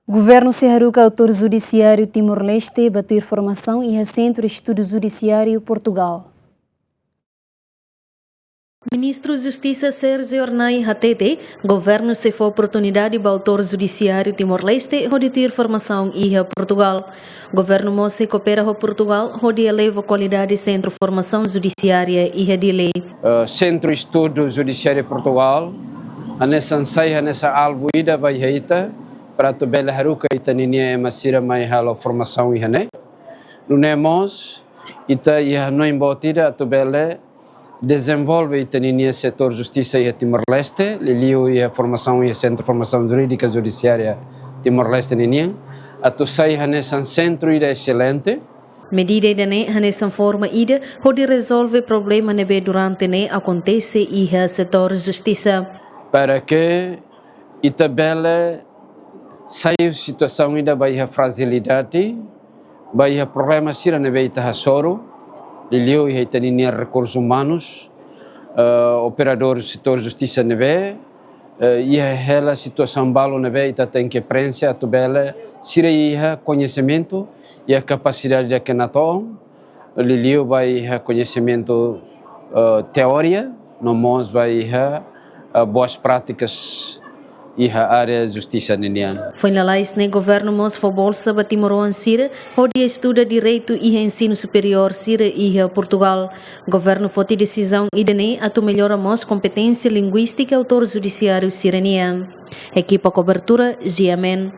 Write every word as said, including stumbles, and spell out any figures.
Governu sei haruka autór judisiáriu Timor-Leste ba tuir formasaun iha Sentru Estudu Judisiáriu Portugal. Ministru Justisa Sérgio Arnay hatete, governu sei fó oportunidade ba autór judisiáriu Timor-Leste hodi tuir formasaun iha Portugal. Governu mós sei koopera ho Portugal hodi eleva kualidade Sentru Formasaun Judisiária iha Dili. Eh, Sentru Estudu Judisiáriu Portugal hanesan sai hanesan alvu ida ba iha ita, para atu bele haruka ita-ninia ema sira mai halo formasaun iha ne'e. Nune'e mós, ita iha hanoin boot ida atu bele dezenvolve ita-ninia setór justisa iha Timor-Leste, liuliu iha formasaun iha Sentru Formasaun Jurídika Judisiária Timor-Leste ninian, atu sai hanesan sentru ida eselente. Medida ida-ne'e hanesan forma ida hodi rezolve problema ne'ebé durante ne'e akontese iha setór justisa. Para que ita bele sai situasaun ida ba iha frajilidade, ba iha problema sira ne'ebé ita hasoru, liuliu iha ita-ninia rekursus umanus, eh, operadór setór justisa ne'ebé, eh, iha hela situasaun balu ne'ebé ita tenke prenxe atu bele sira iha koñesimentu, iha kapasidade ida ke natoon, liuliu ba iha koñesimentu, eh, teoria, no mós ba iha, eh, boas práticas iha área justisa ninian. Foin lalais ne'e governu mós fó bolsa ba timoroan sira hodi estuda direitu iha ensinu superiór sira iha Portugal. Governu foti desizaun ida-ne'e atu mellora mós kompeténsia linguístika autór judisiáriu sira-nian. Ekipa kobertura, G M N,